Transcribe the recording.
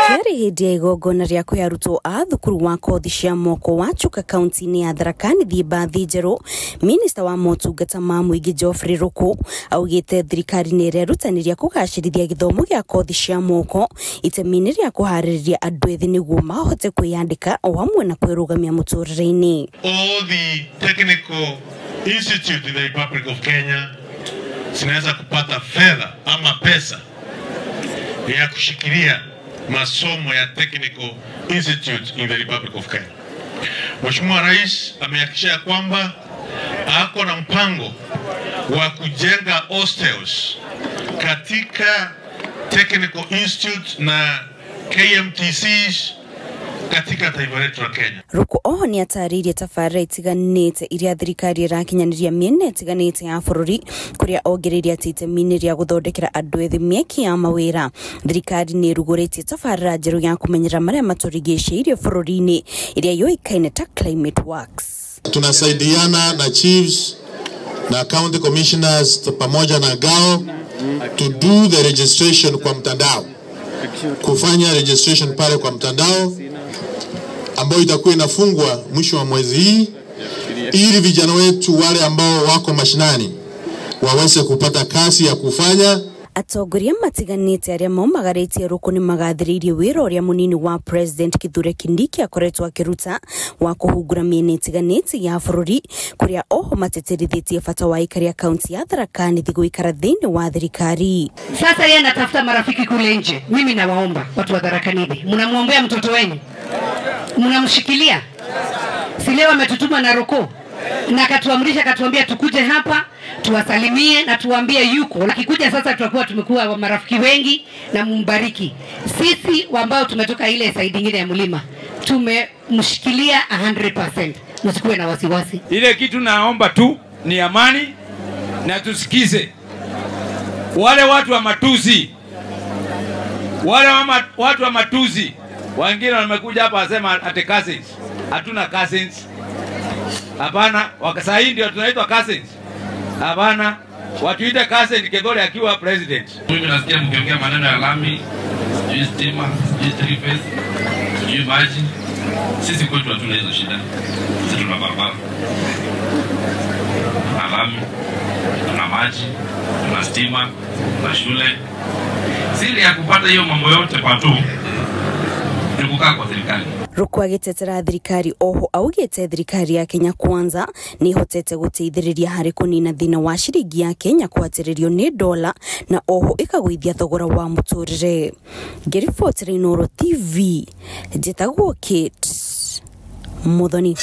Kĩarĩ hĩndĩ ya igongona rĩa kũhe arutwo a thukuru wa kothi cia moko wa Chuka kaunti-inĩ ya Tharaka Nithi mbathi njerũ. Minista wa motungata ma mũingĩ Geoffrey Ruku augĩte thirikari nĩ ĩrerutanĩria kũgacĩrithia gĩthomo gĩa kothi cia moko itemi-inĩ rĩa kũharĩrĩria andũ ethĩ nĩguo mahote kwĩyandĩka o hamwe na kwĩrũgamia mũtũrĩre-inĩ. All the technical institute in the Republic of Kenya zinaweza kupata fedha ama pesa ya kushikilia masomo ya Technical Institute in the Republic of Kenya. Mheshimiwa Rais amehakikisha kwamba ako na mpango wa kujenga hostels katika Technical Institute na KMTCs katika taifa letu la Kenya. Ruku oho nĩ atarĩirie tabarĩra itiganĩte iria thirikari ĩrakinyanĩria mĩena ĩtiganĩte ya bũrũri, kũrĩa ongereire atĩ itemi-inĩ rĩa gũthondekera andũ ethĩ mĩeke ya mawĩra, thirikari nĩ ĩrugũrĩtie tabarĩra njerũ ya kũmenyerera marĩa matũrigicĩirie bũrũri-inĩ ĩrĩa yũĩkaine ta Climate Works. Tunasaidiana na chiefs na county commissioners pamoja na GAO to do the registration kwa mtandao, kufanya registration pale kwa mtandao ambayo itakuwa inafungwa mwisho wa mwezi hii, ili vijana wetu wale ambao wako mashinani waweze kupata kasi ya kufanya. Atongoria matiganĩte arĩa maumagarĩtie Ruku nĩ magathĩrĩirie wĩra ũrĩa mũnini wa President Kithure Kindiki akoretwo akĩruta wa kũhungura mĩena ĩtiganĩte ya bũrũri, kũrĩa oho matĩtĩrithĩtie bata wa aikari a kaunti ya Tharaka Nithi gũikara thĩinĩ wa thirikari. Sasa yeye anatafuta marafiki kule nje. Mimi nawaomba watu wa Tharaka Nithi, mnamwombea mtoto wenu, mnamshikilia. Si leo ametutuma na Ruku na akatuamrisha, akatuambia tukuje hapa tuwasalimie na tuwaambie yuko. Akikuja sasa tutakuwa tumekuwa marafiki wengi na mumbariki. Sisi ambao tumetoka ile side nyingine ya mlima tumemshikilia 100%. Msikuwe na wasiwasi. Ile kitu naomba tu ni amani na tusikize wale watu wa matusi. Wale watu wa matusi wengine wamekuja hapa wasema ati cousins. Hatuna cousins. Hapana, sasa hii ndio tunaitwa cousins. Hapana, watuite cousins Kegole akiwa president. Mimi nasikia mkiongea maneno ya lami, sijui stima, sijui three phase, sijui maji. Sisi kwetu hatuna hizo shida. Sisi tuna barabara, tuna lami, tuna maji, tuna stima, tuna shule. Siri ya kupata hiyo mambo yote kwa tu ni kukaa kwa serikali. Ruku agĩtetera thirikari oho augĩte thirikari ya Kenya Kwanza nĩ ĩhotete gũteithĩrĩria harĩ kũnina thĩna wa ciringi ya Kenya kũhatĩrĩrio nĩ dola na oho ĩkagũithia thogora wa mũtũrĩre. Ngĩribotera Inooro TV, njĩtagwo Kate Muthoni.